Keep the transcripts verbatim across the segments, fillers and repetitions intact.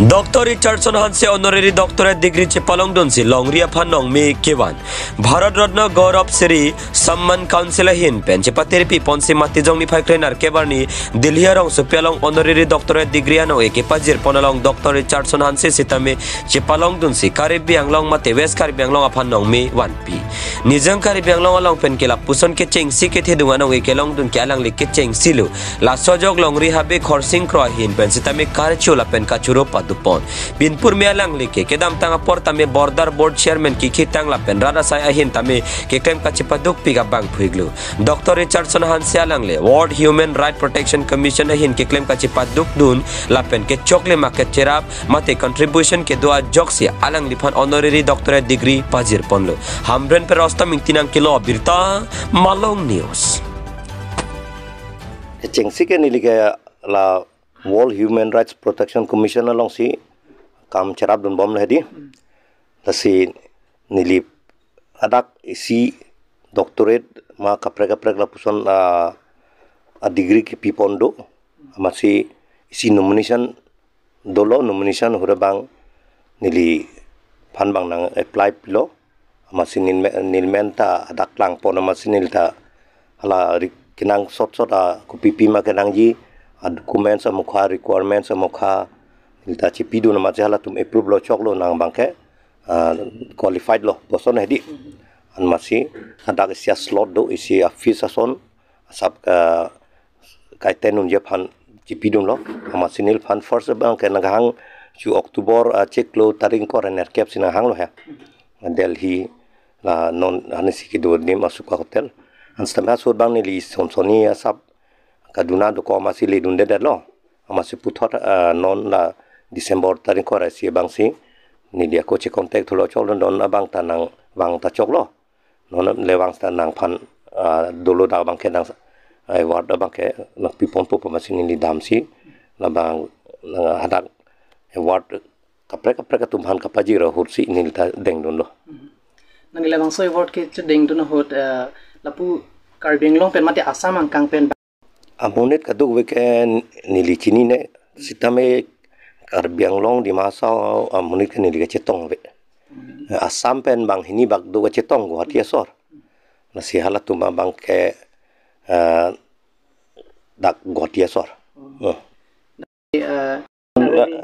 Doctor Richardson Hanse Honorary Doctorate Degree chepalongdunsi longri aphan nongme kevan. Bharat Ratna Gaurav Shri Samman Council ahin pen chepatirpi ponsi Matijong niphai krenerkep arni Delhi arongsopi along Honorary Doctorate Degree anong-e kepajir pon along Doctor Richardson Hanse sitame chepalongdunsi Karbi Anglong mate West Karbi Anglong aphan nongme vanpi. Nijang Karbi Anglong along pen ke lapuson kechengsi kethedung anong-e kelongdun ke alangli kechengsilo. Laso ajok longri habe Khorsing Kro ahin pen sitame karcho lapen kachoro padopon. Binpur me alangli ke kedamtang apor tame Border Board Chairman kikhitang lapen rat asai ahin tame keklem kachepadukpik abang phuglo. Doctor Richardson Hanse alangli World Human Rights Protection Commission ahin keklem kachepadukdun lapen kechokle ma kecherap mate contribution kedo ajoksi alangliphan Honorary Doctorate Degree pajir ponlo. Hamren pen Rostam Ingti nangkelo abirta, Malong News. Kechengsi ke neli ke la World Human Rights Protection Commission alongsi kam cherapdunbomlo hedi. Lasi neli hadak isi doctorate ma kaprek kaprek lapuson, ah, a degree kepipon do. Amatsi isi nomination dolo, nomination hure abang neliphan abang nang-apply pilo. Amatsi neli me-, neli men ta hadak klangpon amatsi neli ta hala ri-, kenangsot sot a kopipi ma kenangji, a documents amokha, requirements amokha neli ta chepidun amatsi halatum approve lo choklo nang abangke, ah, qualified lo puson hedi. Anmatsi hadak isi a slot do, isi a fees ason asap, ah, kaiten unji aphan chepidunlo. Amatsi neliphan first abangke nanghang chu October, ah, chiklo tarik ingkoi ra nerkep si nanghanglo he Delhi, la non anisi kedo adim Asuka Hotel. An sitame asor abang neli son sonni asap kaduna dokok amatsi ledundedetlo. Amatsi puthot, ah, non la December tarik ingkoi ra isi abangsi neli ako checontact thulo choklo, non abang ta nangvang ta choklo. Non le vang ta nangphan, ah, dolo dak abangke nang, ah, award abangke nangpiponpo pu amatsi neli damsi labang, ah, hadak award kaprek kaprek atum aphan kapajir ahutsi neli ta dengdunlo. Nangli labangso award ke chedengdun ahut, eh, lapu Karbi Anglong pen mate Assam angkang pen ba- Amonit kadokave ke neli chinine, sitame Karbi Anglong, Dima Hasao amonit ke neli kachetong ave. Assam pen banghini bak do kachetong Guwahati asor. Lasi halatum abangke, eh, dak Guwahati asor. Eh. Eh,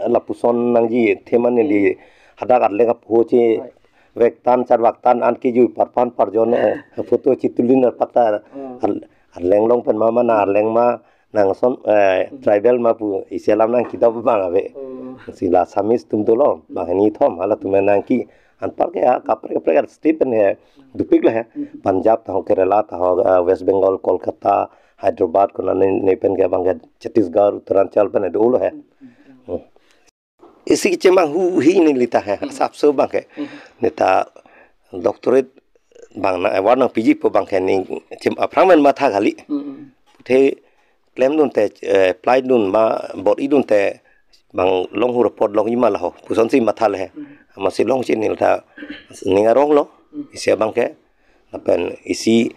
lapuson nangji athema neli hadak arleng apho chevektan charvaktan an kejui parpan parjon, eh, photo chitulin arpata ar-, arleng along pen ma ma nang arleng ma nang ason, eh, tribal ma pu isi alam nangkedok abang ave. Si la Assamese atum dolo, banghini thom, halatum nangki anparke ha kaprek kaprek a state pen he dopiklo he. Punjab taho, Kerala taho, eh, West Bengal, Kolkata, Hyderabad, konane ne pen ke abangke Chhattisgarh, Uttaranchal pen dolo he. Hmm. Isi kechemanghu hi neli ta he, asapso abangke. Neta doctorate abang nang award nangpiji pu abangke ning chem aphrang pen matha kali. Puthe klemdun te, eh, apply dun ma bor-idun te bang longhur apot longji ma laho pusonsi matha le he. Amatsi longji neli ta ning aronglo, isi abangke. Lapen isi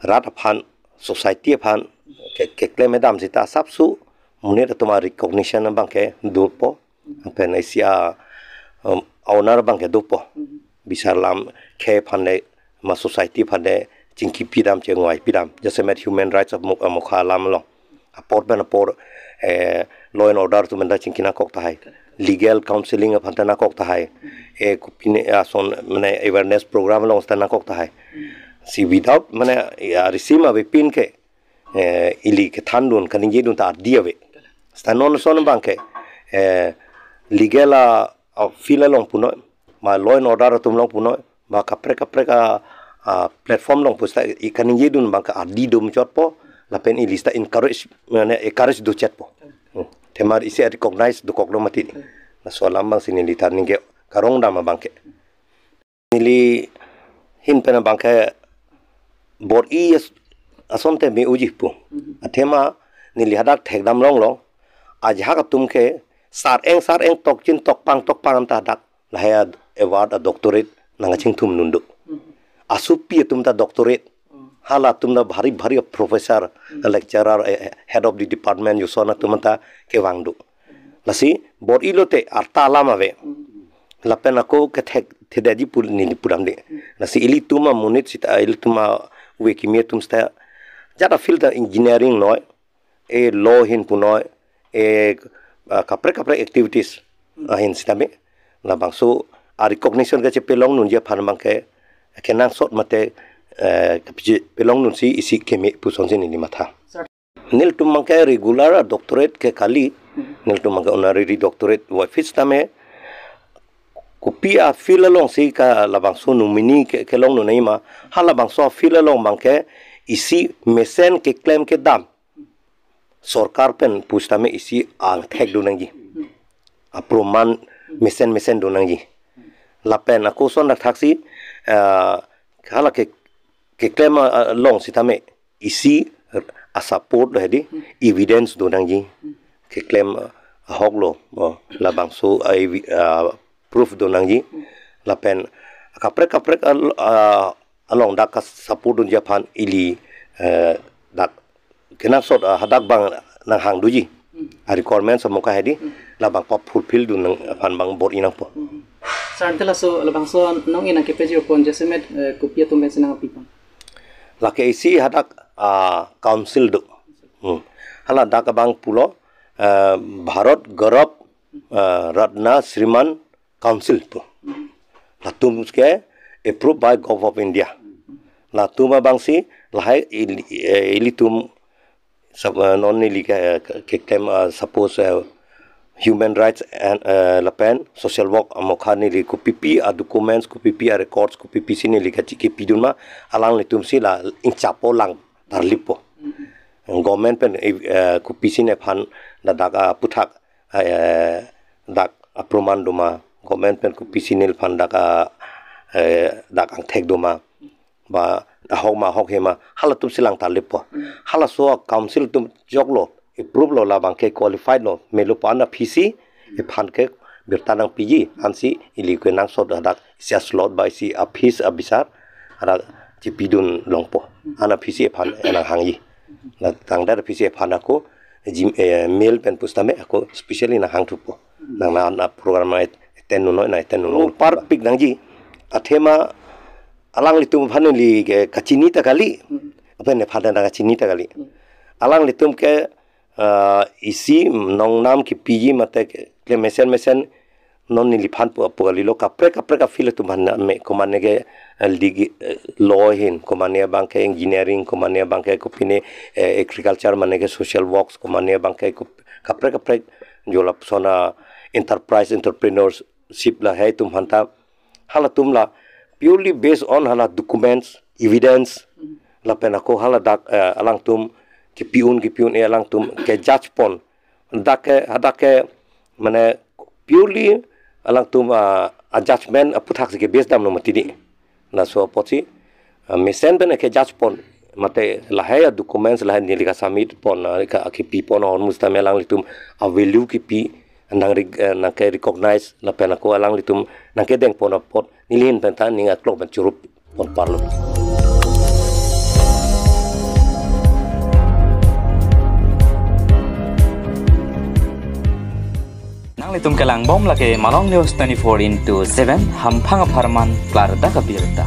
rat aphan, society aphan ke, keklem damsi ta asapso monit atum a recognition abangke dopo. Lapen isi a, um, honor abangke dopo. Bisar lam khei aphan le, ma society aphan le chingki pidam, chengvai pidam. Jasemet human rights amo-, amokha alam along. Apor pen apor, eh, law and order atum pen ta chingki nangkok tahai. Legal counseling aphan ta nangkok tahai. Eh, kopine ason mane awareness program along ta nangkok tahai. Si without mane, ya, receive avepin ke, eh, ili kethandun kaningjedun ta ardi ave. Seta non ason abangke, eh, legal a, a field along punoi, ma law and order atum along punoi, ma kaprek kaprek a, a platform along pu seta i kaningjedun abangke ardi do muchotpo, lapen ili seta encourage, mane encourage dochetpo. Hmm. Athema isi a recognize dokoklo mati. Laso alam abangsi neli ta ningje karong dam abangke. Neli ahin pen abangke bor-i as-, asonte me-oji pu. Athema neli hadak thekdam longlo. Ajahak atum ke sar-eng sar-eng tokchin tokpang tokpang anta hadak lahai a award a doctorate nangkachingthumdun do. Asopi atum ta doctorate. Halatum ta bhari bhari professor, lecturer, eh, head of the department, joson atum anta kevang do. Lasi bor-i lote arta alam ave. Lapen ako kethek thedetji pu neli pudamde. Lasi ilitum amonit sita, ilitum ave kimi atum sita, jat a-field ta engineering noi, e law ahin punoi, e, ah, kaprek kaprek activities ahin sitame, labangso a-recognition kachepelong nunji aphan abangke kenangsot mate, eh, kepelong nunsi isi keme pusonsi neli matha. Nelitum abangke regular doctorate ke kali, nelitum abangke honorary doctorate voiphit sitame, kopi a-field alongsi ke labangso nominee ke, kelong nangji ma, halabangso a-field along abangke isi mesen keklem kedam sorkar pen pusitame isi angthek do nangji. Aproman mesen mesen do nangji. Lapen ako son dak thaksi, ah, hala ke, keklem, ah, along sitame isi a-support do hedi, evidence do nangji. Keklem, ah, ahok lo, oh, labangso, ah, evi-, ah, proof do nangji. Lapen kaprek kaprek al-, ah, along dak ka-support dunji aphan ili, eh, dak kenangsot, ah, hadak abang nanghang doji. A-requirement samoka hedi, labang pa-fulfill dun nang aphan abang bor-i nangpo. Sir, ante laso labangso nong-e nangkepajirpon jasemet, eh, kopi atum pensi nangpipo? Lake isi hadak, ah, council do. Hmm. Hala dak abang pulo, eh, Bharat Gaurav, eh, Ratna Shriman Council pu. Latum ke approved by Government of India. Latum abangsi lahai il-, eh, ilitum sab-, eh, non neli ke, ke, keklem, eh, suppose, eh, human rights and, eh, lapen social work amokha neli kopipi a-documents, kopipi a-records, kopipisi neli kachi kepidun ma, alanglitumsi la ingchapo lang tarlippo. Government pen, eh, kopisi nephan ladak aputhak, eh, dak aproman do ma, government pen kopisi neliphan dak a, eh, dak angthek do ma, ba ahok ma ahok he ma, halatumsi lang tarlippo. Halaso a-council atum joklo, approve lo, labangke qualified lo, melo pu an aphisi ephan ke birta nangpiji, ansi ili kenangsot hadak isi a-slot ba isi a-fees abisar hadak chepidun longpo. An aphisi ephan nanghangji. La tangdet aphisi ephan ako jim, eh, mail pen pusitame ako specially nanghangthupo. Nang na, na program na attend nunnoi, na attend nunnoi. Parpik nangji. Athema alanglitum aphan neli ke kachini ta kali. Aphan nephan ta kachini ta kali. Alanglitum ke, ah, isi nongnam kepiji mate ke, klemesen mesen non neliphan pu, pu kalilo, kaprek kaprek a-field atum aphan me, komane ke, eh, ligi-, eh, law ahin, komane abangke engineering, komane abangke kopine, eh, agriculture, mane ke social works, komane abangke kop-, kaprek kaprek jolap sona enterprise, entrepreneurship lahai atum aphanta, halatum la purely based on hala documents, evidence, lapen ako haladak, eh, alangtum kepi-un kepi-un-e alangtum ke-judge pon. Dak ke, hadak ke, mane purely alangtum, ah, a-judgment aputhak si ke-base damlo mati di. Laso apotsi, ah, mesen pen ke-judge pon, mate lahai a-documents lahai neli ka-submit pon, ah, ka, kepi pon ahormu sitame alanglitum a-value kepi, nang rec-, eh, nangke-recognize lapen ako alanglitum nangkedeng pon apot neli ahin penta ning aklok pen choro pon parlo. Nanglitum kelangbom lake Malong News twenty-four into seven, hamphang apharman klardak abirta.